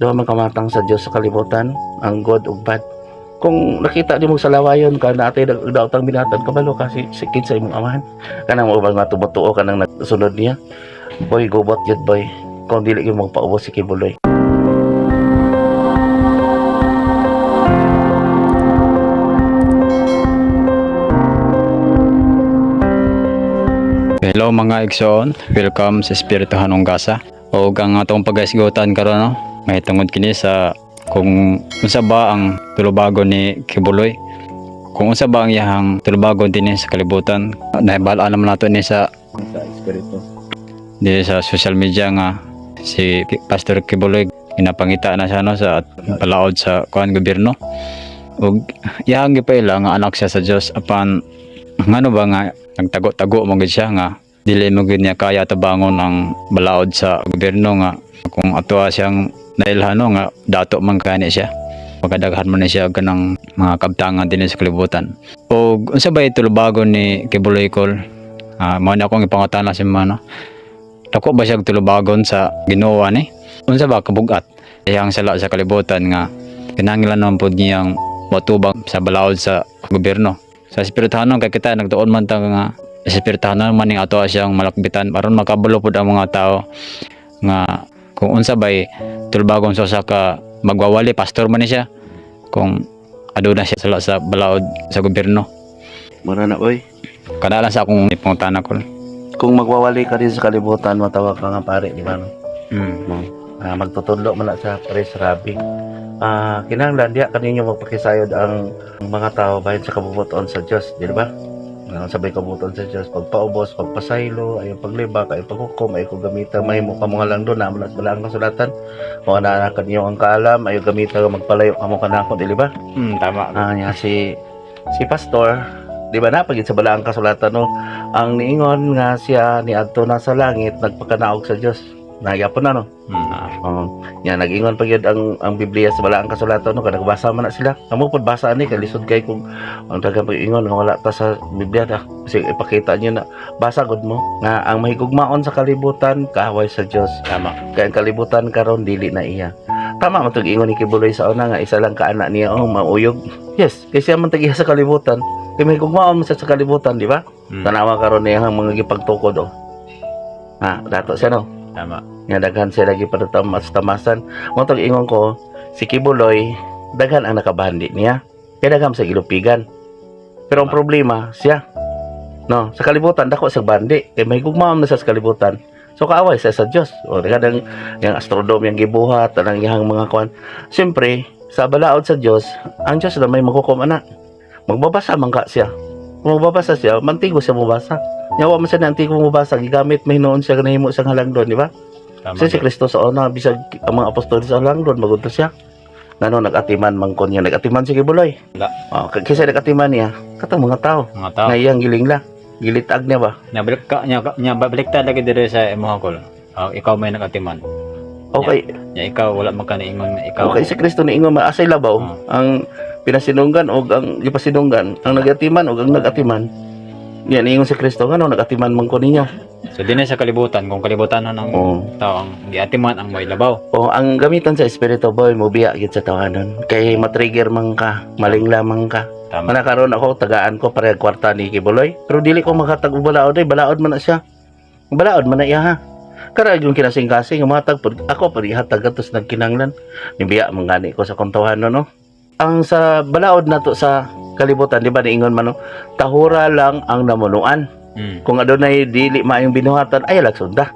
Duha man kamatang sa Dios sa kalibutan, ang good ug bad. Kung nakita nimo sa lawayon ka na atay daotang binatan, kabalo ka si kinsa imong amahan. Kanang mo ba nga tumutuo kanang nagsunod niya. Boy, gubot yun, boy. Kung dili gyud magpaubos si Kibuloy. Hello mga igsoon, welcome sa Espirituhanong Gasa. O ang atong pag-isgutan karon no, may tungod kini sa kung unsa ba ang tulubagon ni Kibuloy. Kung unsa ba ang iyahang tulubagon dinhi sa kalibutan. Nahibal-an naman nato ni sa Sa espiritu. dinhi sa social media nga si Pastor Kibuloy ginapangita na siya no sa palaod sa kuan gobyerno. Ug iyahang gipaila nga anak siya sa Dios, apan ngano ba nga nagtago-tago mo gid siya nga dili mo gid niya kaya tabangon ang balaod sa gobyerno, nga kung atoa siyang nailhan no nga dato man kani siya, makadaghan man ni siya og kanang mga kabtangan dinhi sa kalibutan. Og unsa ba tulubagon ni Kibuloy kol? Ah, mao na akong ipangutana si mano. Dako ba siya og tulubagon sa Ginoo ni? Unsa ba kabugat iyang sala sa kalibutan nga kinahanglan naman pod niyang matubang sa balaod sa gobyerno? Sa espirituhanon kay kita nagtuon man ta nga sa espirituhanon man ning ato siyang malakbitan aron makabalo pod ang mga tao nga kung unsa bay tulubagon sa usa ka magwawali, pastor man ni siya, kung aduna siya sala sa balaod sa gobyerno. Mura na, boy. Kada lang sa akong ipangutana ko. Kung magwawali ka din sa kalibutan, matawag ka nga pare, di ba? No? Mm. Ah, magtutudlo man na sa Paris Rabi. Ah, kinahanglan diya kaninyo magpakisayod ang mga tao bahin sa kabubuton sa Dios, di ba? Ah, sabay kabubuton sa Dios, pagpaubos, pagpasaylo, ayaw paglibak, ayaw paghukom, ayaw kong gamita, mahimo ka mga lang doon, na wala ang kasulatan. Kung ana kanyo ang kaalam, ayaw gamita magpalayo kamo kanako, di ba? Mm, tama. Ah, niya si si pastor, di ba na pagid sa balaang kasulatan no, ang niingon nga siya niadto na sa langit nagpakanaog sa Dios. Nagyapon na no. Mm. Oo. Nya nag-ingon pa gyud ang Biblia sa balaang kasulatan no, kada basa man na sila. Kamo pud basa ani kay lisod kay kung ang daghang pag-ingon nga wala ta sa Biblia ta. Kasi ipakita niyo na basa gud mo nga ang mahigugmaon sa kalibutan kaaway sa Dios. Tama. Kay ang kalibutan karon dili na iya. Tama man tong ingon ni Kibuloy sa una nga isa lang ka anak niya oh mauyog. Yes, kay siya man tag-iya sa kalibutan. Kay mahigugmaon man siya sa kalibutan, di ba? Mm. Tanawa karon niya ang mga gipagtukod oh. Ah, dato siya no Tama. nga daghan sila gipadatamas tamasan mo. Tong ingon ko si Kibuloy, daghan ang nakabandi niya kay daghan sa gilupigan, pero ang problema siya no sa kalibutan dako sa bandi kay may gugmaon na siya sa kalibutan, so kaaway siya sa Dios. O daghan ang yang astrodome yang gibuhat ang iyang mga kuan. Siyempre sa balaod sa Dios, ang Dios na may maghukom ana. Magbabasa man ka siya. Kung magbabasa siya, mantigo siya mobasa. Nyawa man siya na antigo mobasa, gigamit may noon siya nahimo siyang halangdon, di ba? Tama. Kasi si Kristo sa una, bisag ang mga apostol sa langdon, magunto siya. Ngano nag-atiman man kon niya, nag-atiman si Kibuloy. Wala. Oh, kaysa nag-atiman niya, katong mga tao, Mga tao. nga iyang giling la, gilitag niya ba? Nabalik ka nya nya babalik ta lagi dire sa imong kol. Oh, ikaw may nakatiman. Okay, Nya ikaw wala man ka niingon nga ikaw. okay si Kristo niingon maasay labaw Ah. ang pinasinunggan og ang gipasinunggan, ang nag-atiman og ang nag-atiman. Yan niingon si Kristo, ngano nag-atiman man ko ninyo. So dinhi sa kalibutan, kung kalibutan na ng Oh. tao ang giatiman ang may labaw. Oh, ang gamitan sa espiritu boy, mobiya gyud sa tawanon. Kay matrigger man ka, maling lamang ka. Tama. Mana karon ako tagaan ko pareha kwarta ni Kibuloy. Pero dili ko makatag og balaod ay balaod man na siya. Balaod man na iya ha. Kara yung kinasing-kasing matag pud ako pud ihatag atos nagkinanglan. Nibiya man gani ko sa kontawahan no, no. Ang sa balaod nato sa kalibutan, di ba niingon man no, tahura lang ang namunuan. Kung adunay dili maayong binuhatan ay lagsunda.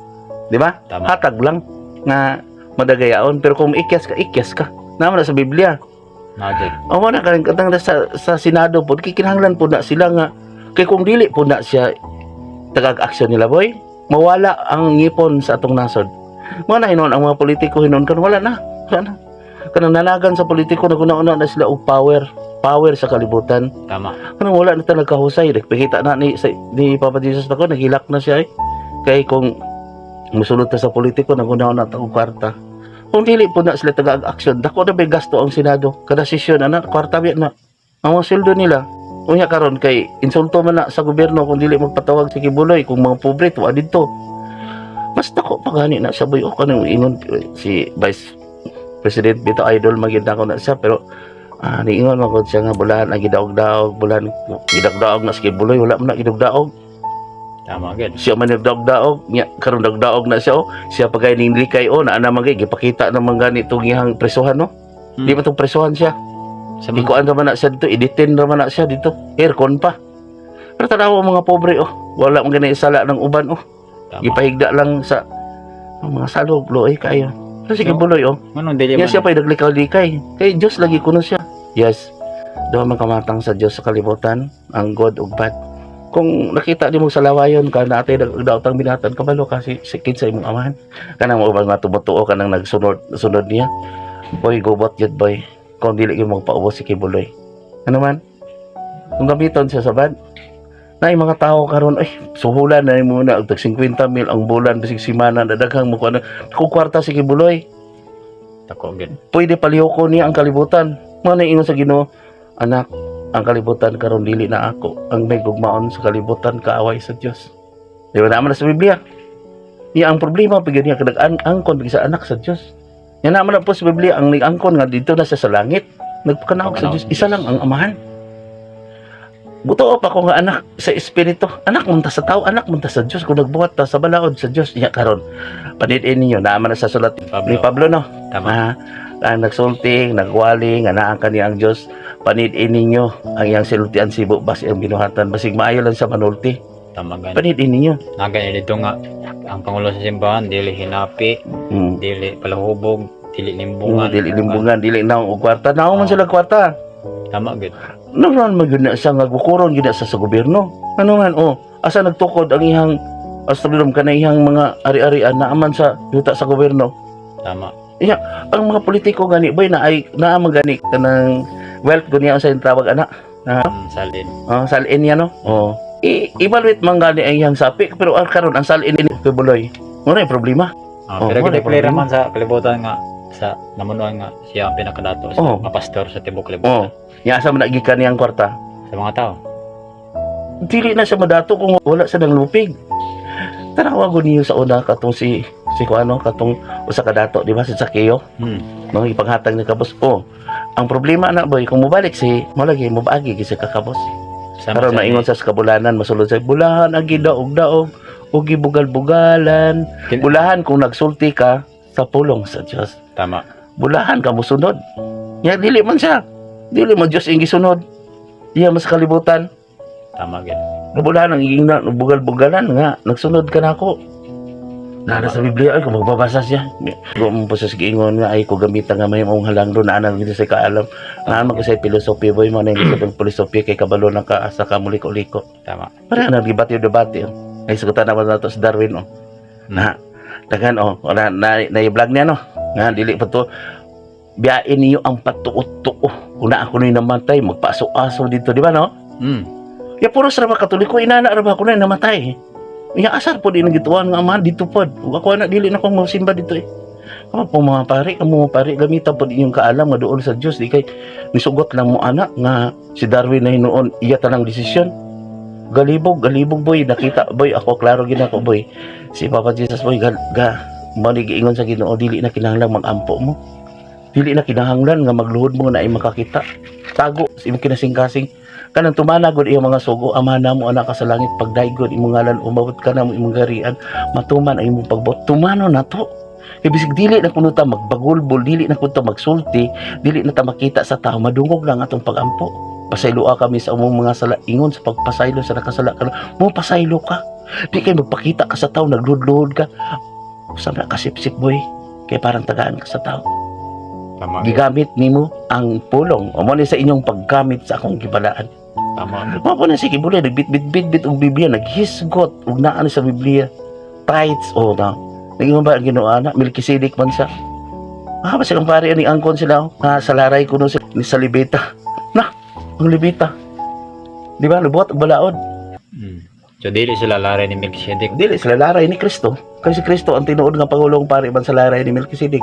Di ba? Tama. Hatag lang nga madagayaon, pero kung ikyas ka, ikyas ka. Naman na sa Biblia. Nagit. O mo na karon katang sa Senado pod kikinahanglan pod na sila nga kay kung dili pod na siya tagag aksyon nila boy, mawala ang ngipon sa atong nasod. Mo na hinon ang mga politiko hinon kan wala na. Wala na. Kanang nanagan sa politiko naguna-una na sila og power, power sa kalibutan. Tama. Kanang wala na talaga kahusay. Nagpakita na ni Papa Jesus nako naghilak na siya eh. Kay kung musulod ta sa politiko naguna-una ta og kwarta. Kung dili po na sila tagag aksyon, dako na may gasto ang Senado. Kada sesyon ana kwarta biya na. Ang mga sweldo nila. Unya karon kay insulto man na sa gobyerno kung dili magpatawag si Kibuloy kung mga pobre tuwa didto. Mas dako pa gani na sa boy o kanang ingon si Vice President bitaw, idol man gyud nako na siya, pero niingon man gud siya nga bulahan ang gidaog-daog, bulahan gidaog-daog na si Quiboloy, wala man na gidaog-daog. Tama gid. Siya man nagdaog-daog nya, karon dagdaog na siya, oh. Siya pagay ning likay, oh, naa naman gay gipakita naman gani tong iyang presohan, no? Di ba tong presohan siya? Sa mga Ikuan raman na siya dito, i-detain raman na siya dito. Aircon pa. Pero tanawa ang mga pobre, oh. Wala man gani sala ng uban, oh. Gipahigda lang sa ang mga salog, loy kayo. Pero sige, So, Buloy, oh. Manong dili Yan man siya pa'y naglikay-likay. Kay Diyos lagi kuno siya. Yes. Duha man kamatang sa Diyos sa kalibutan, ang good ug bad. Kung nakita nimo sa lawayon ka na atay nagdaotang binatan, kabalo ka si kinsa imong amahan. Kanang mo nga tumutuo kanang nagsunod sunod niya. Boy, gubot yun, boy. Kung dili gyud magpaubos si Quiboloy. Ano man? Kung gamiton siya sa bad, na yung mga tao karon ay suhulan na mo na og tag 50 mil ang bulan bisig simana na daghang mo kuan kung kwarta si Quiboloy. Dako gid. Pwede palihoko niya ang kalibutan. Mo na ingon sa Ginoo, "Anak, ang kalibutan karon dili na ako. Ang may gugmaon sa kalibutan kaaway sa Dios." Di ba naman na sa Biblia? Iya ang problema pag niya kadag angkon bigsa anak sa Dios. Yan naman na po sa Biblia ang nag-angkon nga dito na siya sa langit. Nagpakanaog sa Dios. Isa lang ang amahan. Buto pa ko nga anak sa espiritu. Anak munta sa tao, anak munta sa Dios. Kung nagbuhat ta sa balaod sa Dios, iya karon. Panid-in ninyo naman na sa sulat Pablo. ni Pablo, no? Tama. Ang nagsulti, nagwali, nga naa kaniya ang Dios, panid-in ninyo ang iyang sinultian sibo bas iyang binuhatan, basig maayo lang sa manulti. Tama gani. Panid-in ninyo. Nagan dito nga ang pangulo sa simbahan dili hinapi, dili palahubog, dili limbungan. Dili limbungan, dili naong og kwarta. Naong man sila kwarta. Tama gid. Naroon man gyud na siya nga gukuron gyud na siya sa gobyerno. Ano man, oh, asa nagtukod ang iyang astronom kana iyang mga ari-arian na aman sa yuta sa gobyerno. Tama. Ang mga politiko gani, boy, na ay naa man gani kanang wealth gunya sa tawag ana. Salin. Oh, salin niya, no? Oh. I-evaluate man gani ang iyang sapi, pero karon ang salin ni Quiboloy. Muna yung problema. Ah, Oh, pero wala gideclare problema. man sa kalibutan nga sa namunuan nga siya ang pinakadato sa mga pastor sa tibok kalibutan. Oh. Nya asa man nagikan niyang kwarta? Sa mga tao. Dili na siya madato kung wala sa nang lupig. Tanawa ko niyo sa una katong si kuano katong usa ka dato, di ba, si Sakeo, no, ipanghatag ni kabos. Oh. Ang problema na, boy, kung mobalik si mo lagi mobaagi gyud sa kakabos. Sama Karon sa maingon sa kabulanan, masulod sa bulahan ang gidaog-daog ug gibugal-bugalan. Bulahan kung nagsulti ka sa pulong sa Dios. Tama. Bulahan ka mosunod. Nya dili man siya. Dili man Dios ang gisunod. Iya mas kalibutan. Tama gid. Nabulahan ang iging na bugal-bugalan nga nagsunod ka na ako. Nana sa Biblia ay kung magbabasa siya. Kung po sa giingon nga ay ko gamitan nga may mong halangdon na anang sa kaalam. Naan man ko sa philosophy, boy, man ang sa philosophy kay kabalo na ka asa ka muliko-liko. Tama. Para na debate debate, oh. Ay sugutan naman nato si Darwin, oh. Na daghan, oh, wala na na vlog niya, no. Nga dili pa to biyain niyo ang patuot-tuo. Una ako ni namatay magpaso-aso dito, di ba, no? Ya puros ra ba Katoliko, inana ra ba ako na namatay. Ya asar po din gituan nga amahan dito pod. Ug ako na dili na ko mosimba dito eh. Kamo po mga pare, kamo mga pare, gamitan pod inyong kaalam nga duol sa Dios, di kay misugot lang mo anak nga si Darwin na hinuon iya tanang desisyon. Galibog, galibog, boy, nakita, boy, ako klaro gid ako, boy. Si Papa Jesus, boy, ga, ga mo ni giingon sa Ginoo, dili na kinahanglan magampo mo. Dili na kinahanglan nga magluhod mo na ay makakita. Tago sa imong kinasingkasing kanang tumana gud iyang mga sugo. "Ama namo anak ka sa langit, pagdaigod imong ngalan, umabot ka namo imong garian, matuman ang imong pagbuot." Tumano na to kay bisig dili na kuno ta magbagulbol, dili na kuno ta magsulti, dili na ta makita sa tao, madungog lang atong pagampo. "Pasayloa kami sa among mga sala, ingon sa pagpasaylo sa nakasala ka." Mo pasaylo ka, di kay magpakita ka sa tao, nagluhod ka usab na kasipsip, boy, kay parang tagaan ka sa tao. Tama gid. Gigamit nimo ang pulong o mo ni sa inyong paggamit sa akong gibalaan. Tama. Mao po na si Quiboloy, nagbit-bit-bit og Biblia, naghisgot og naa ni sa Biblia. Tithes o na. Naging ba ang Ginoo ana, Melchizedek man siya. Ah, ba silang pare ani angkon sila, oh. Ha, sa laray kuno sila ni sa Libeta. Na, ang Libeta. Di ba lubuot og balaod? So dili sila laray ni Melchizedek. Dili sila laray ni Kristo. Kay si Kristo ang tinuod nga pangulong pare man sa laray ni Melchizedek.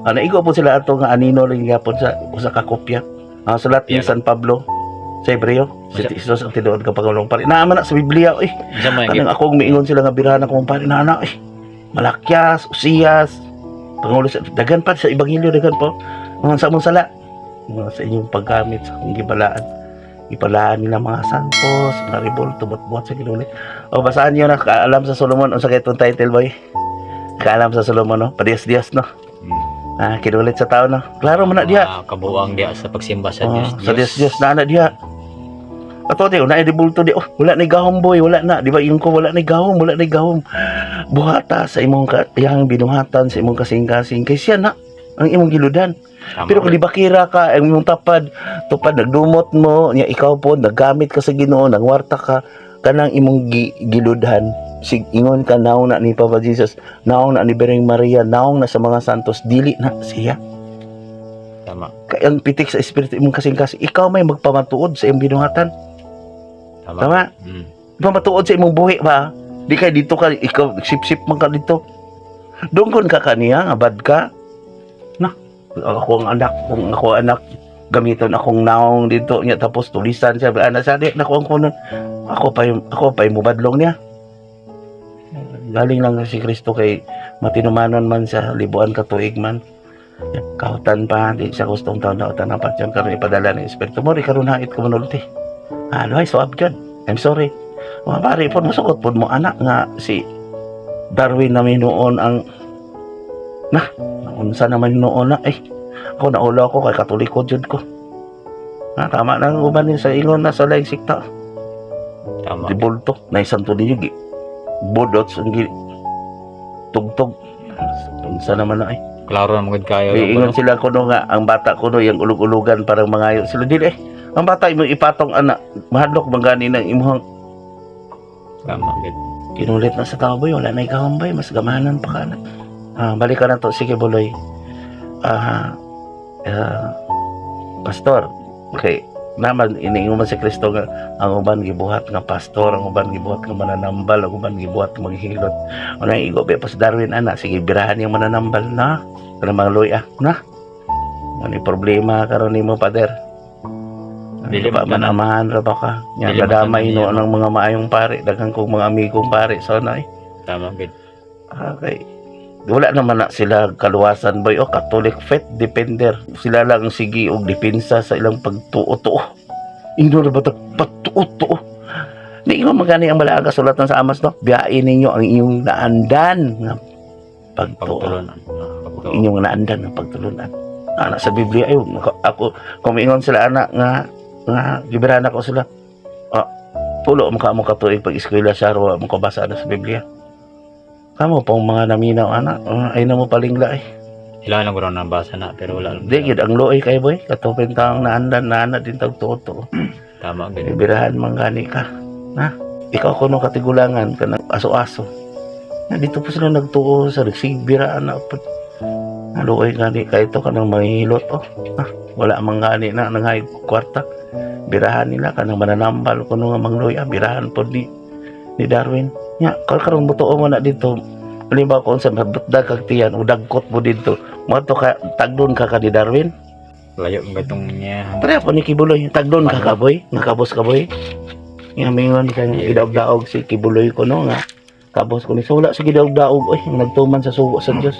Ah, naigo po sila ato nga anino lang gyapon sa usa ka kopya. Ah, sulat ni San Pablo sa Hebreo, si Jesus ang tinuod nga pangulong pare. Naa man na sa Biblia eh. Unsa man Kanang akong miingon sila nga birahan akong pare na ana eh. Malakyas, Usiyas, Pangulo sa daghan pa sa ebanghelyo, daghan po. Mga sa among sala, mga sa inyong paggamit sa akong gibalaan. Gipalaan nila mga santos, mga rebulto, buhat-buhat sa Ginoo. O basahan niyo na Kaalam sa Solomon. Unsa kay itong title, boy? Kaalam sa Solomon, no? Padiyas-diyas, no? Ah, kinulit sa tao, no? Klaro man na diha. Mga kabuang diha sa pagsimba sa Oh, Diyos. sa Diyos Diyos na na diha. Ato di una rebulto di, oh, wala na gahom, boy, wala na, di ba yung ko, wala na gahom, wala na gahom. Buhata sa imong ka, iyang binuhatan sa imong kasing-kasing kay siya na ang imong giludan. Tama. Pero kung libakira ka, ang imong tapad, tupad nagdumot mo, nya ikaw po naggamit ka sa Ginoo, nagwarta ka, kanang imong giludhan. Sig ingon ka naong na ni Papa Jesus, naong na ni Birheng Maria, naong na sa mga santos, dili na siya. Tama. Kay ang pitik sa espiritu imong kasing-kasing, ikaw may magpamatuod sa imong binuhatan. Tama. Tama? Pamatuod sa imong buhi ba? Di kay dito ka, ikaw sip-sip man ka dito. Dungkon ka kaniya, nga bad ka. Na, ako ang anak, kung ako anak, gamiton akong naong dito niya tapos tulisan siya ana sa di nako ang kunon ako pa yung mubadlong niya. Galing lang si Kristo kay matinumanon man sa libuan ka tuig man, kahutan pa di sa gustong taon na utan pa diyan karon ipadala ng espiritu mo ri karon hait ko manulti ano ay suab gyud. I'm sorry, mga pare po, masukot po mo anak nga si Darwin na noon ang na unsa naman noon na eh ako naulaw ko kay Katoliko jud ko na tama na ang uban ni sa ingon na sa laing sikta. Tama. Di bulto na isang ninyo gi bodots ang gi tugtog unsa naman na eh. Klaro na magud kayo. Iingon sila kuno nga ang bata kuno yang ulug-ulugan parang mangayo sila dili eh. Ang bata imong ipatong anak, mahadlok man gani ng imong Tama. Gud. Kinulit na sa tao, boy, wala na ikaw, boy, mas gamanan pa ka na. Ah, balik ka na to, sige, Buloy. Ah, ah, pastor, okay, naman iniingon man si Kristo nga ang uban gibuhat nga pastor, ang uban gibuhat nga mananambal, ang uban gibuhat nga manghilot. Una igo ba pa si Darwin ana, sige birahan yung mananambal na. Kanang mga luya na. Ano yung problema karon nimo, pader? Dili Dili pa man man amahan ra ba ka? Nya Dili man kadamay tanan no niya. ng mga maayong pare, daghan kong mga amigong pare so na eh. Tama gud. Okay. Wala naman na sila kaluwasan, boy. O, Catholic faith defender. Sila lang ang sige og depensa sa ilang pagtuo-tuo. Indo na ba ito? Pagtuo-tuo. Di ko magani ang malaang kasulatan sa Amas, no? Biyain ninyo ang inyong naandan nga pagtuo. Pagtulunan. Pagtuo. Inyong naandan nga pagtulunan. Ana sa Biblia ay ako kung miingon sila ana nga nga gibirahan ako sila. Ah, pulo mo ka mo katuig pag eskwela sa arwa mo kabasa na sa Biblia. Kamo pong mga naminaw ana, ah, ay na mo palingla eh. Ila lang guro nabasa na pero wala lang. Di gid ang luoy kay boy, katupin taong naandan na ana din tag tuo. Tama gud. Gibirahan man gani ka. Na, ikaw kuno katigulangan kanang aso-aso. Na dito po sila nagtuo sa nagsigbira ana po. Naluoy gani kay ito kanang manghilot oh. Ah, wala man gani na nanghay kwarta. Birahan nila kanang mananambal kuno nga mangluya, birahan pod ni Darwin. Nya, karon butuo mo na dito. Halimbawa kung sa mabutdag kag tiyan o dagkot mo dito, mo ka tagdon ka ka ni Darwin. Layo man gatong niya. Pareho po ni Kibuloy. Tagdon ka ka, boy. Nga kabos ka, boy. Nga mingon ka nga gidaog-daog si Kibuloy ko no nga. Kabos ko ni. So wala sa gidaog-daog. Oy, nagtuman sa sugo sa Dios.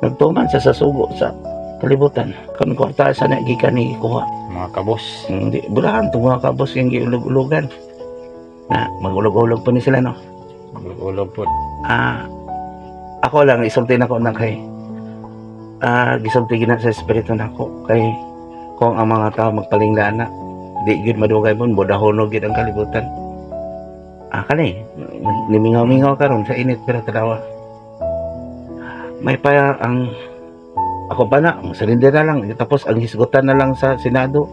Nagtuman siya sa sugo sa kalibutan. Kan kwarta sa na gikan ni kuha. Mga kabos. Hindi burahan tong mga kabos yung giulog-ulogan. Na magulog-ulog pa ni sila no. Ulog po. Ah, ako lang isulti na ko na kay gisulti gina sa espiritu nako kay kung ang mga tao magpalingla na di gyud madugay mon bodahono gyud ang kalibutan. Ah, kani nimingaw-mingaw karon sa init pero tanawa may pa ang ako pa na surrender na lang tapos ang hisgutan na lang sa Senado.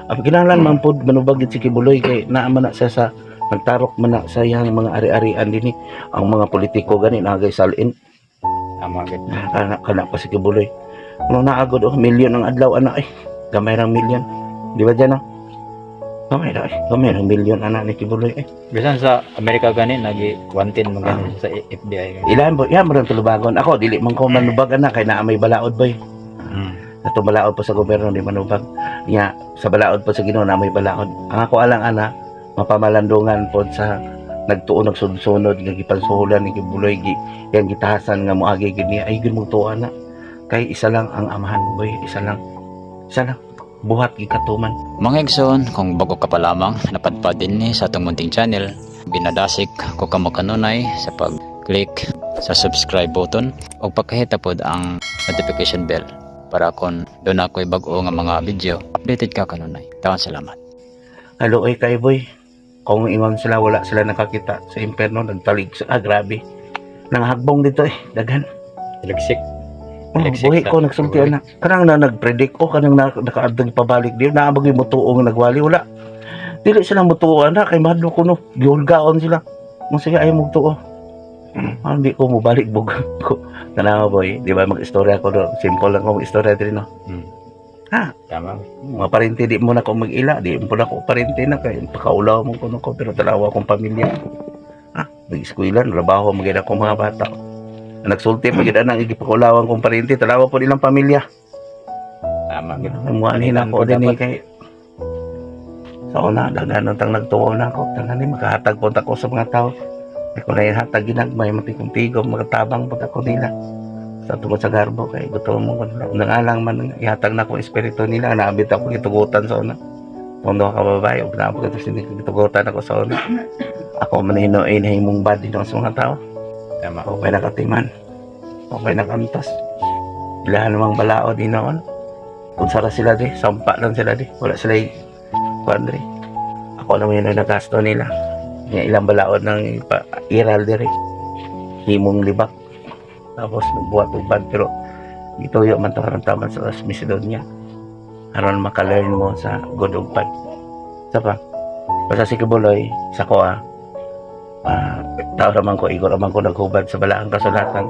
Ang kinahanglan man pod manubag gid si Kibuloy kay naa man na siya sa nagtarok man na sa iyang mga ari-arian dinhi. Ang mga politiko gani nagay salin. Tama gud. Kana kana pa si Kibuloy ano naagod oh milyon ang adlaw ana eh gamay rang milyon di ba dyan oh gamay ra eh gamay rang milyon ana ni Kibuloy eh. Bisan sa Amerika gani nagi wanted man gani sa FBI. Ilan ba yan mo tulubagon ako dili man ko manubag ana kay naa may balaod boy. Ato balaod pa sa gobyerno di manubag nya sa balaod pa sa Ginoo na may balaod ang ako alang ana mapamalandungan pod sa nagtuo nagsunod-sunod nga gipansuhulan ni Kibuloy gi yang gitahasan nga moagi gid niya ay gid mo tuo ana. Kay isa lang ang amahan, boy, isa lang. Isa lang. Buhat gikatuman. Mga igsoon, kung bago ka pa lamang napadpad din ni sa atong munting channel, binadasik ko kamo kanunay sa pag-click sa subscribe button o pakahita pod ang notification bell para kung duna ako'y bag-o nga mga video, updated ka kanunay. Taon salamat. Kaluoy kay, boy. Kung ingon sila, wala sila nakakita sa impyerno, nagtalig sa, ah, grabe. Nangahagbong dito eh, daghan. Ilagsik. Oh, Nagsiksik buhi sa- ko nagsulti ana. Kanang na nagpredict ko, kanang na nakaadtong pabalik di naa bagay motuo nga nagwali, wala. Dili sila motuo ana kay mahadlok ko no. Gihulgaon sila. Mo sige, ayaw mo tuo. Ah, hindi ko mobalik bug ko. Tanawa, boy, di ba mag-istorya ko do. Simple lang ko mag-istorya diri, no. Ha? Tama. Mga parente di mo na ko mag-ila, di mo na ko parente na kay pakaulaw mo kuno ko, pero tanawa akong pamilya. Ah, nag-eskwela, trabaho magyud ako mga bata. Ang nagsulti pa gyud anang igipakaulawan kong parente, tanawa po nilang pamilya. Tama. Muanin ako din eh, kay sa una, daghan tang nagtuo na ako. Tangan ni makahatag po ako sa mga tao. Di ko na hatag ginagmay, matigong-tigong, makatabang po ako nila. Sa tungkol sa garbo, kay gusto mo ko nila. Unang alang man, ihatag na ko espiritu nila, naabit ako gitugutan sa una. Kung ka babae, ug naabot ko gitugutan ako sa una. Ako man hinuin himong bad din sa mga tao. Tama. Okay na katiman. Okay na kantos. Ilahan namang balaod inoon. Kung sara sila di, sampa lang sila di. Wala sila kuan diri. Ako naman yun ang nagasto nila. Nga ilang balaod ng ipa, iral diri. Himong libak. Tapos nagbuhat og bad pero gituyo man to karon taman sa Macedonia. Aron makalearn mo sa good ug bad. Sa pa. Basta si Kibuloy, sa ko ah, ah, tao raman ko, igor raman ko naghubad sa balaang kasulatan.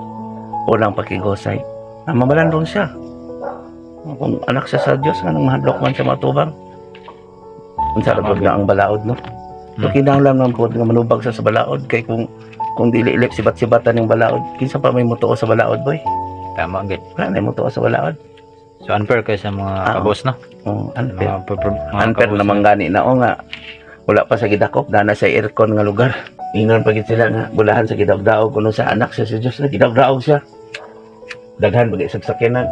Unang pakigosay. Ah, mamalandong siya. Kung anak siya sa Diyos, anong mahadlok man siya matubang? Unsa ra gud na ang balaod, no? So, kinahanglan man po nga manubag siya sa balaod kay kung dili ilip sibat-sibatan yung balaod, kinsa pa may mutuo sa balaod, boy? Tama gid. Wala na mutuo sa balaod. So unfair kay sa mga kabos, kabos, no? Oh, unfair. Mga, mga Unfair naman gani na o nga wala pa sa gidakop na sa aircon nga lugar. Ingnon pa gid sila nga bulahan sa gidagdaog kuno sa anak siya sa Dios na gidagdaog siya. Daghan bagay sa sakyanan.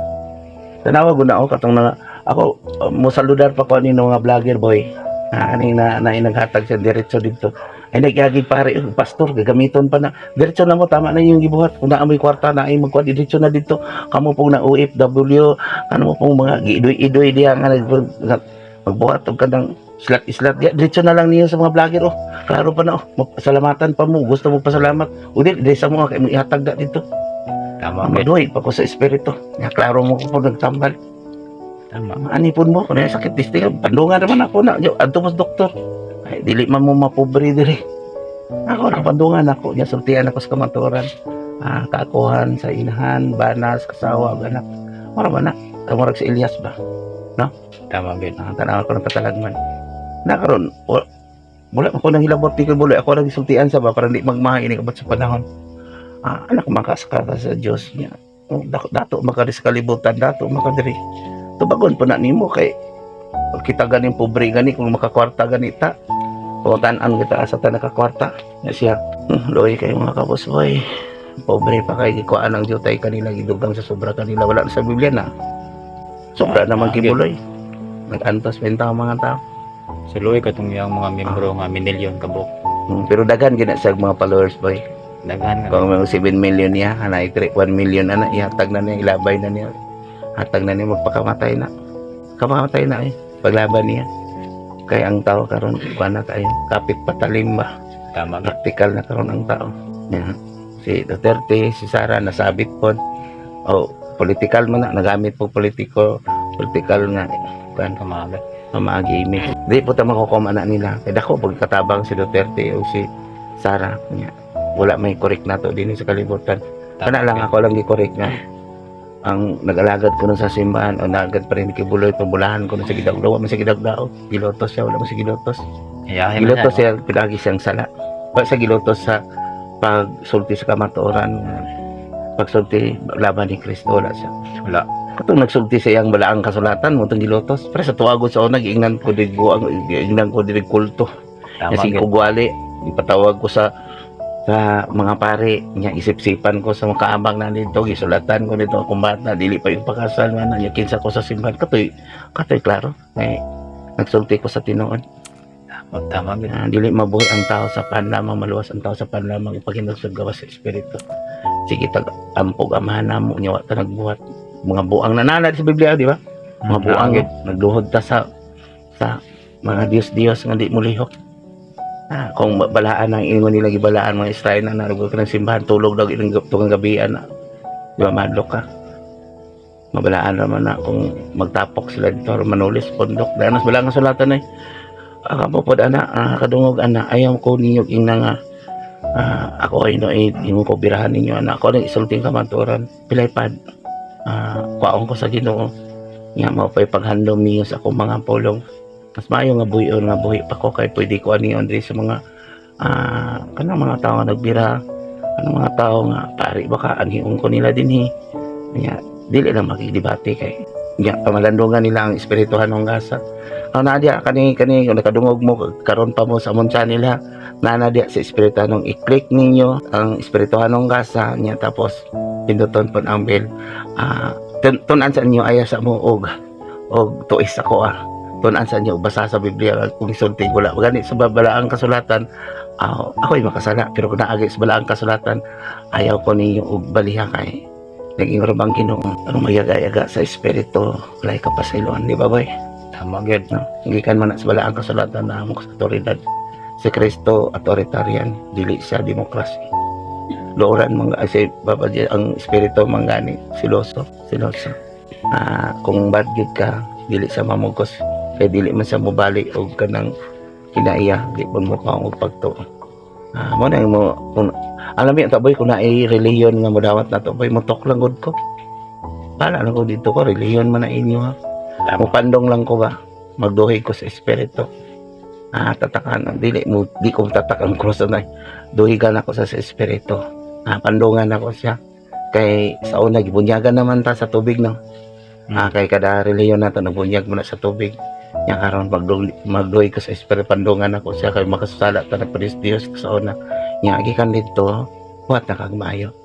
Tanawa gud na ako katong na ako mosaludar pa ko ani ng mga vlogger, boy. Na aning na, na naghatag siya diretso dito. Ay nagyagi pare, oh, pastor gagamiton pa na. Diretso na mo, tama na yung gibuhat. Kung naa mo'y kwarta na ay magkuan, diretso na dito. Kamo pong na OFW, ano mo pong mga giidoy-idoy diya nga magbuhat og kanang islat-islat diya. Diretso na lang niyo sa mga vlogger, oh. Klaro pa na, oh. Salamatan pa mo, gusto mo pasalamat. O di, di sa mga kay mo ihatag da dito. Tama gid. Maduhay pa ko sa espiritu. Ya, klaro mo ko po nagtambal. Tama. Anipon mo, kung sakit distil, pandungan naman ako na. Yo, adto mo sa doktor. Ay, dili man mo mapobre diri. Ako, nakapandungan ako. Ya, sultian ako sa kamaturan. Ah, kaakuhan sa inahan, banas, asawa, anak. Mara ba na? Kamurag si Elias ba? Tama gid. Ah, tanaw ko ng katalagman. Na karon, wala ko nang hilabot ni Kibuloy. Ako lang gisultian sa ba para di magmahay ini kabot sa panahon. Ah, anak makasakata sa Dios niya. Oh, dato makari sa kalibutan, dato makadiri. Tubagon po na nimo kay kita ganing pobre gani kung makakwarta ganita. O tan-an kita asa ta nakakwarta. Nga siya, luoy kayo mga kabos, boy. Pobre pa kay gikuan ang jutay kanila gidugang sa sobra kanila, wala na sa Biblia na. Sobra naman Kibuloy. Nag-antos benta ang mga tao. So luoy katong iyang mga membro nga minilyon ka buok. Pero daghan gina sa mga followers, boy. Daghan nga. Kung may 7 million niya, hanay 1 million ana, ihatag na niya, ilabay na niya. Hatag na niya, magpakamatay na. Kapamatay na eh. Paglaban niya. Kaya ang tao karon kuan na tayo, kapit patalim ba? Tama gid. Practical na karon ang tao. Yeah. Si Duterte, si Sara nasabit po. O political man na, nagamit po politiko, political nga kuan Kamaga. pamaagi image. Di po ta makukoma na nila. Kaya dako pagkatabang si Duterte o si Sara. Nya, wala may correct na to din sa kalibutan. Kana lang ako lang gi-correct nga. Ang nag-alagad ko nun sa simbahan o nagad pa rin Kibuloy, pabulahan ko nun sa gidagdaw. Wala man sa gidagdaw. Gilotos siya, wala man sa gilotos. Iyahe man Gilotos siya, pinagi siyang sala. Wala sa gilotos sa pagsulti sa kamatuoran. Pagsulti laban ni Kristo, wala siya. Wala. Katong nagsulti sa iyang balaang kasulatan mo itong gilotos. Pero sa tuwago sa una, giingnan ko diri buang, giingnan ko diri kulto. Tama Kasi gid. ko gwali, ipatawag ko sa Sa mga pare nya, isip-sipan ko sa mga kaabang na dito, gisulatan ko nito akong bata, dili pa yung pakasal man nya, kinsa ko sa simbahan, katoy katoy klaro eh, nagsulti ko sa tinuod. Tama, tama gid. Ah, dili mabuhi ang tao sa pan lamang, maluwas ang tao sa pan lamang, ipaghinulsol gawas sa espiritu. Sige, tag ampog amahan namo nya, wa ta nagbuhat mga buang nananad sa Biblia, di ba? Mga buang Gid. Nagduhod ta sa mga Diyos-Diyos nga di molihok. Ah, kung balaan ang ingon nila, gibalaan mga Israel na narugo ka ng simbahan, tulog daw ilang tugang gabian na. Di ba, madlok ka? Mabalaan naman na kung magtapok sila dito or manulis pundok. Dahil mas balaan ang sulatan eh. Ah, kamo pod ana, ah, kadungog ana, ayaw ko ninyo ingna nga ah, ako ay no eh, ingon ko birahan ninyo ana. Ako nang isulting kamatuoran. Pilay pad. Ah, kwaon ko sa Ginoo. Nga mao pa'y paghandom ninyo sa akong mga pulong. Mas maayo nga buhion nga buhi pa ko kay pwede ko aniyon diri sa mga ah, kanang mga tao nga nagbira, kanang mga tao nga pari, baka anhion ko nila dinhi. Nya dili lang makigdebate kay nya pamalandungan nila ang espirituhanong gasa. Ang naa diya kani kani kung nakadungog mo karon pa mo sa among channel ha, naa diya sa espirituhanong, i-click ninyo ang espirituhanong gasa nya, tapos pinduton pud ang bell. Ah, tun-an sa inyo, ayaw sa mo og tuis ako. Ah, tun-an sa inyo, basa sa Biblia kung isulti wala gani sa balaang kasulatan. Ah, ako'y makasala, pero kung naagi sa balaang kasulatan, ayaw ko ninyo og baliha kay naging bang Ginoo ang magyaga-yaga sa espiritu, walay kapasayloan, di ba, boy? Tama gid. No, gikan man na sa balaang kasulatan na mo sa otoridad si Kristo, authoritarian, dili siya demokrasy. Looran mga ay, si Baba di- ang espiritu manggani siloso siloso. Ah, kung bad gyud ka, dili sa mamugos kay dili man siya mobali og kanang kinaiya, di pud mo kaong og pagtuo. Ah, mo na yung mo kung alam niya boy, kung naay relihiyon nga modawat na to, boy, motok lang gud ko. Pala lang ko dito ko, relihiyon man na inyo ha. Mupandong lang ko ba, magduhi ko sa espiritu. Ah, tatakan dili mo, di ko tatak ang cross na duhigan ako sa espiritu. Ah, pandungan ako siya kay sa una gibunyagan naman ta sa tubig, no? Ah, kay kada relihiyon nato nagbunyag mo na sa tubig. Nya karon magduhi ko sa espiritu, pandungan ako siya kay makasala ta na praise Dios sa una. Nya gikan didto, buhat na kag maayo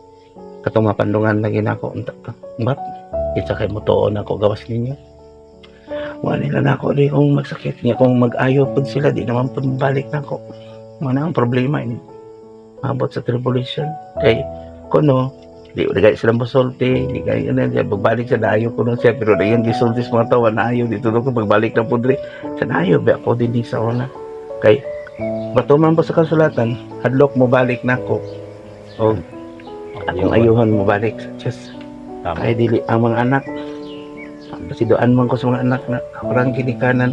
katong mapandungan lagi nako unta ka bat kinsa kay motuon ako gawas ninyo. Wala nila na ako di kung magsakit niya, kung mag-ayo pud sila, di naman pud balik nako. Mo na ang problema ini abot sa tribulation kay kuno di di sila mosulti, di kay ano di pagbalik sa naayo kuno siya, pero dayon gisulti sa mga tawo naayo dito ko pagbalik na pud diri sa naayo ba ako dinhi sa una kay bato man po sa kasulatan, hadlok mo balik nako o akong ayuhon mo balik sa Diyos. Tama. Kay dili ang mga anak, pasiduan man ko sa mga anak na ako lang ginikanan.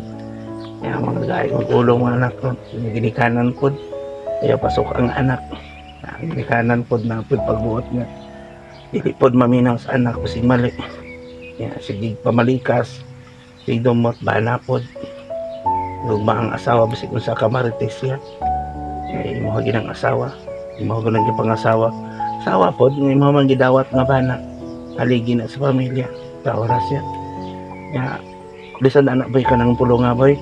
Kaya mga gay magulong mga anak ko ginikanan pod, kaya pasok ang anak ang ginikanan pod na pod pagbuot nga dili pod maminaw sa anak ko sig mali. Ya, sige pamalikas, sige dumot bana pod, lugma ang asawa basig unsa ka marites siya. Kay imo ginang asawa, imo ginang pangasawa, asawa pod nga imo man gidawat nga bana, haligi na sa pamilya sa oras siya. Ya, bisan anak boy, kanang pulo nga boy,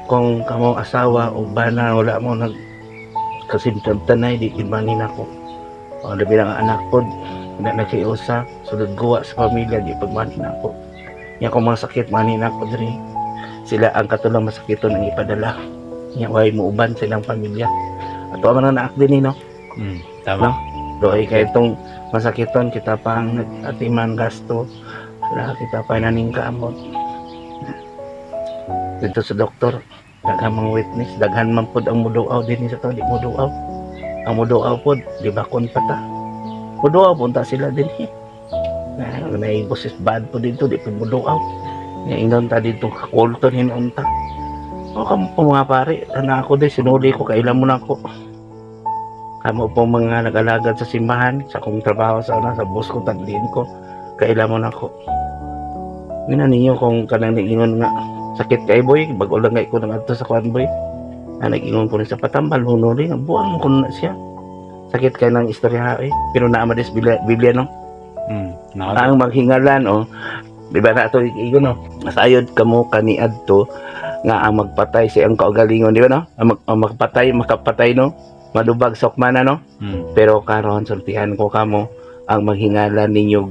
kung kamo asawa o bana wala mo nag kasimtanay, di gid man nako o labi lang ang anak pod na nagkiusa sulod guwa sa pamilya, di pagmanin ako. Nya kung masakit manin ako diri, sila ang katulang masakiton ang ipadala. Nya way muuban silang pamilya ato man ang naak din eh, no? Tama. Doy kay itong masakiton, kita pa ang nag-atiman gasto, wala kita pa naning kamot dito sa doktor, daghan mang witness, daghan man pod ang muduaw din sa to, di muduaw ang muduaw pod, di ba kon pa ta muduaw punta sila din eh. Na may boses bad po dito, di po muduaw. Nga ingnon ta dito kakulton hinuon ta o kamo po mga pare na ako din sinuli ko kailan mo na ako. Kamo po mga nag-alagad sa simbahan, sa akong trabaho sa una, sa bus ko, tagdiin ko, kailan mo na ako. Ngina ninyo kung kanang niingon nga sakit kay boy, bago lang ko nang adto sa kuan boy. Na nag-ingon ko rin sa patambal, hunuli, buang ko na siya. Sakit kay ng istorya eh. Pero naa man des Biblia, Biblia no? Naa. Ang maghingalan oh. Di ba na ito igo no? Masayod kamo kaniadto nga ang magpatay sa iyang kaugalingon, di ba no? Ang magpatay makapatay no? Manubag sa hukmanan, no? Mm. Pero karon, sultihan ko kamo, ang maghingala ninyo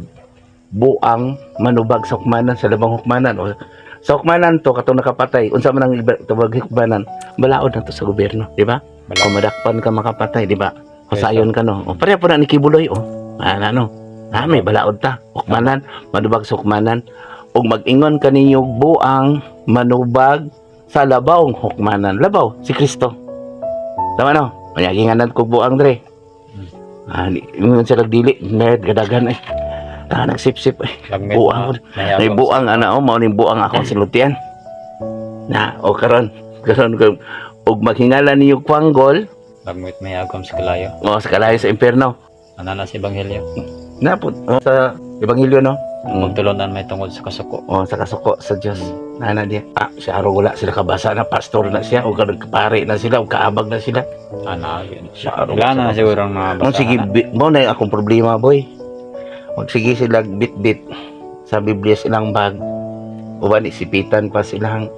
buang manubag sa hukmanan, sa labang hukmanan o sa hukmanan to katong nakapatay, unsa man ang tubag hukmanan, balaod na to sa gobyerno, di ba? Balaod. O madakpan ka makapatay, di ba? Yes, Husayon ka, no? O pareho po na ni Quiboloy, oh. Ana, no? Ah, may balaod ta. Hukmanan, manubag sa hukmanan. Ug mag-ingon ka ninyo buang manubag sa labawng hukmanan. Labaw, si Kristo. Tama, no? Manyaginganan ko buang dre. Ah, ingon sila dili, med gadagan ay. Ah, nagsipsip ay. Lagmit Buang. na May buang ana, oh, mao ning buang akong sinultian. Na, o karon, karon ko ug maghingala ninyo kwanggol Lagmit may agom sa kalayo. O sa kalayo sa impierno. Ana na sa ebanghelyo. Na po, oh, sa ebanghelyo, no? Magtulunan may tungod sa kasuko. Oh, sa kasuko sa Dios. Nana diya. Ah, siya araw wala sila kabasa na pastor na siya o karon pare na sila o kaabag na sila. Ana. Siya araw. Wala na siguro ang Mo nabasa. sige, mo na yung akong problema, boy. Magsige sila bit-bit sa Biblia silang bag. Uban isipitan pa silang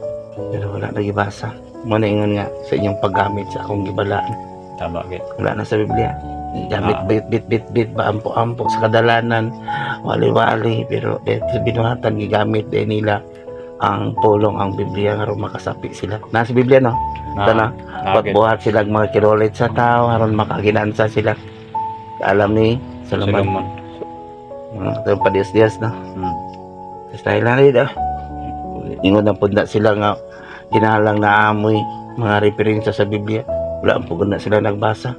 pero wala na gibasa. Mo na ingon nga sa inyong paggamit sa akong gibalaan. Tama gid. Wala na sa Biblia. Gamit Ah. bit bit bit bit ba ampo ampo sa kadalanan, wali-wali, pero eh, sa binuhatan gigamit din nila ang pulong, ang Biblia nga aron makasapi sila. Nasa Biblia, no? Na, Tana, na gid. buhat sila ang mga kirolit sa tao aron makaginansa sila. Alam ni Solomon. Solomon. Mga katong padiyas-diyas, no? Style na rin, ah. Ingon na pud na sila nga kinahalang naamoy mga referensya sa Biblia. Wala ang pugod na sila nagbasa.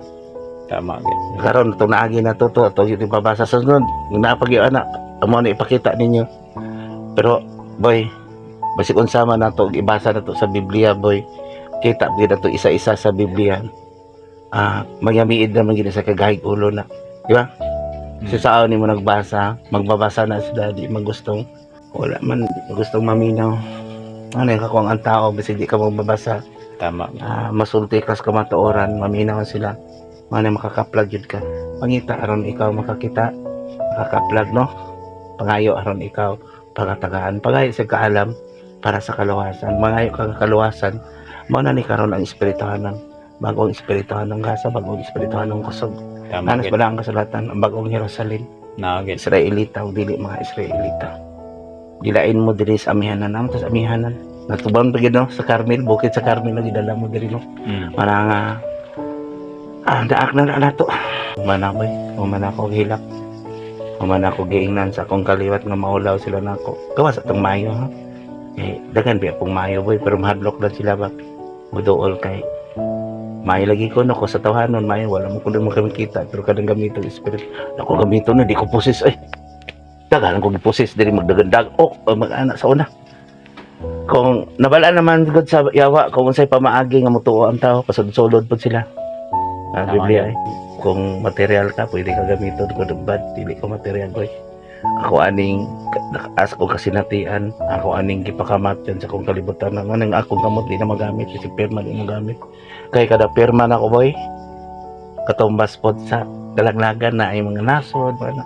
Tama gid. Karon itong naagi na to to ito yung pabasa sa sunod. Napag yung anak, amo na ipakita ninyo. Pero boy, basig unsa man nato ibasa na to sa Biblia, boy. Kita gyud na to isa-isa sa Biblia. Ah, magyamiid naman gid sa kagahig ulo na. Di ba? Mm. Sa saan ni mo nagbasa, magbabasa na sila, di magustong wala man di magustong maminaw. Ano yung kakuang ang tao, basig di ka magbabasa, Tama. ah, masulti kas kamatuoran, maminaw sila. Mana makakaplag yun ka. Pangita aron ikaw makakita, makakaplag, no? Pangayo aron ikaw pagatagaan. Pangayo sa kaalam para sa kaluwasan. Mangayo ka nga kaluwasan. Mao na ni karon ang espirituhanan. Bagong espirituhanan gasa, bagong espirituhanan kusog. Tama Nanas gid. ba ang kasulatan ang bagong Jerusalem? Na gid. Israelita o dili mga Israelita. Dilain mo diri sa amihanan naman, sa amihanan. Natubang pa gid, no, sa Carmel, bukid sa Carmel na gidala mo diri, no. Para nga ah, daak na na nato. Human ako eh. Human ako hilak. Human ako giingnan sa akong kaliwat nga maulaw sila nako. Gawas atong Mayo, ha. Eh, daghan biya pong Mayo, boy, pero mahadlok lang sila ba. Muduol kay Mayo lagi ko no ko sa tawhanon Mayo, wala mo kuno mo kami kita pero kadang gamito ang spirit. Ako gamito na di ko poses ay. Daghan ko gipusis diri magdagandag ok o mag-ana sa una. Kung nabala naman gud sa yawa kung unsay pamaagi nga motuo ang tao, pasudsulod pud sila. Ah, Tama Biblia yun. eh. Kung material ka, pwede ka gamiton. Kung bad, dili ko material, boy. Ako aning as ko kasinatian, ako aning gipakamat yan sa akong kalibutan. Ang anong akong kamot di na magamit kasi pirma di magamit. Kay kada pirma na ko, boy, katumbas pod sa kalaglagan na ay mga nasod, mga na.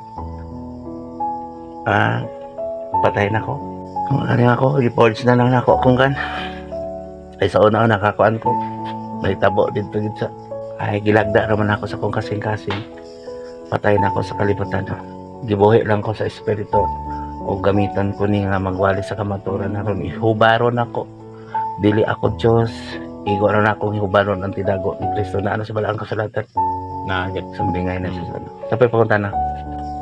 Ah, patay na ko. Kung ano ako, i-forge na lang nako kung kan. Ay sa una nakakuan ko. May tabo dito gid sa ay gilagda naman ako sa kong kasing-kasing. Patay na ako sa kalibutan. Gibuhi lang ko sa espiritu o gamitan ko ni nga magwali sa kamaturan na ron. Ihubaron ako. Dili ako Diyos. Igo ron akong hihubaron ang tinago ni Kristo na ano sa balaang kasulatan. Na gid. Sumbingay na siya sa ano. Tapos papunta na.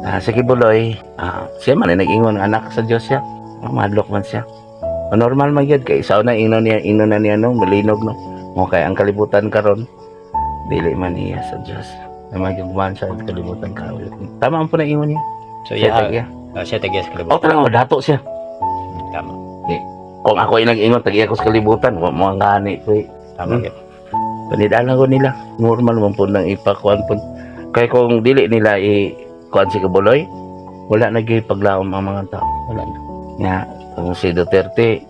Ah, sige Buloy, ah, siya man ay nag-ingon nga anak sa Diyos siya. Ah, madlok man siya. Ah, normal man gyud kay sa una ingon na niya, no, malinog, no. Mo kay ang kalibutan karon dili man iya sa Diyos. Na magyugman sa kalibutan ka. Tama ang po na ingon niya. So Siya iya, tag-iya. ah, siya tag sa Oh, kalibutan. talagang dato siya. Tama. Kung ako ay nag-ingon tag-iya ko sa kalibutan, wa mo ang gani ko eh. Tama gid. Panidalan ko nila. Normal man po nang ipakuan po. Kaya kung dili nila i kuan si Kabuloy, wala na gyud paglaom ang mga tao. Wala na. Nga, kung si Duterte,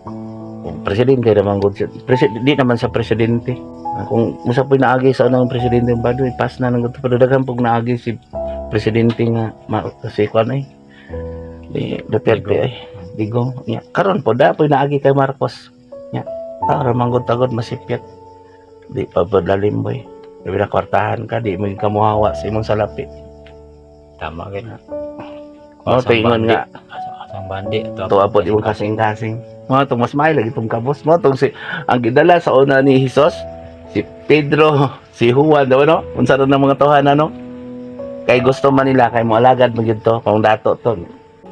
kung presidente naman gud siya. Di naman sa presidente. Ah, kung musa po naagi sa unang presidente ng Badoy, pass na nang gud pero daghan pog naagi si presidente nga si kuan ay. Di Duterte Digong. ay. Digong. Nya, karon po da po naagi kay Marcos. Nya, tao ra man gud tagod masipyat. Di pa padalim, boy. Labi na kwartahan ka, di mo yung kamuhawa sa imong salapi. Tama gid. Mao to ingon nga Asang bandi ato. to apod imong kasing-kasing. Mao to mas maayo lagi tong kabos. Mao tong si ang gidala sa una ni Hesus, si Pedro, si Juan, daw no? Unsa ra ng mga tawhana, no? Kay gusto man nila kay moalagad mo gyud to, kung dato to.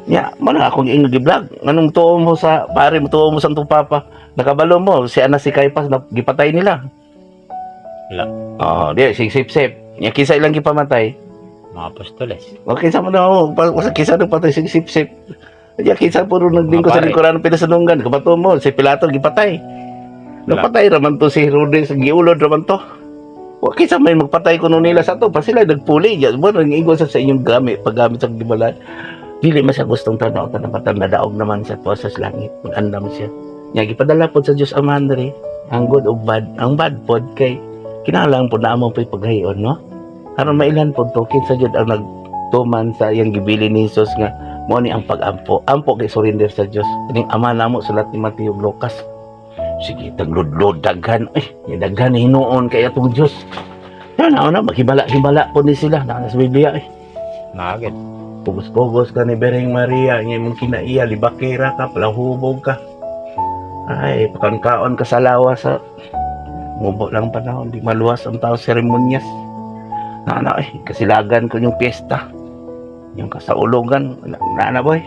Nya, mo na akong ingon gi-vlog. Anong tuo mo sa pare mo, tuo mo sa Santo Papa? Nakabalo mo si ana si Caiphas na gipatay nila. Wala. Oh, di si sip-sip. Nya kinsa ilang gipamatay? Mga apostoles. Okay sa mo na ako, kinsa nang patay si sip-sip. Ya kinsa puro naglingkod sa Mga pare. lingkuran ng pinasanunggan, kabato mo si Pilato gipatay. Wala. Napatay raman to si Herodes, giulod raman to. Wa kinsa may magpatay kuno nila sa to, pa sila nagpuli. Ya, mo nang ingon sa inyong gamit, paggamit sa gibalan. Dili man siya gustong tanaw tanang patang nadaog naman siya to sa langit, magandam siya. Nya gipadala pod sa Dios Amahan diri ang good ug bad. Ang bad pod kay kinahanglan pod na amo pay paghayon, no? Aron mailhan pod to kinsa jud ang nagtuman sa iyang gibili ni Jesus nga mao ni ang pag-ampo. Ampo kay surrender sa Dios. Kining Ama namo, sulat ni Mateo ug Lucas. Sige, tagludlod daghan. Ay, may daghan ni hinuon kay atong Dios. Yan na na maghibala-hibala po ni sila na sa Biblia eh. Mga gid. Pugos-pugos ka ni Bereng Maria, nga imong kinaiya, libakira ka, palahubog ka. Ay, pakankaon ka sa lawa sa mubo lang panahon, di maluwas ang tao seremonyas. Na na eh, kasilagan ko yung piyesta. Yung kasaulogan, na na, na boy.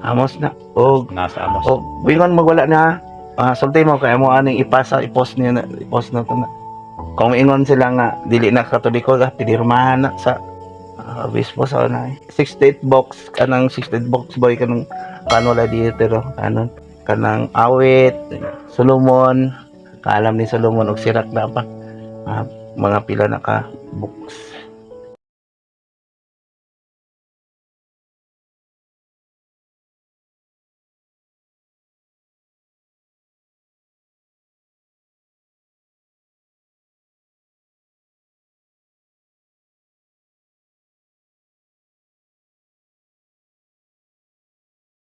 Amos na. Og Nasa amos. og wingon magwala na. Ah, sulti mo kay mo aning ipasa, i-post niya na, i-post na to na. Kung ingon sila nga dili na Katoliko ka, pinirmahan na sa obispo sa una. Eh. 68 box kanang 68 box boy, kanang kano la dito pero kanon kanang awit Solomon, kaalam ni Solomon og sirak na pa. Ah, mga pila na ka books.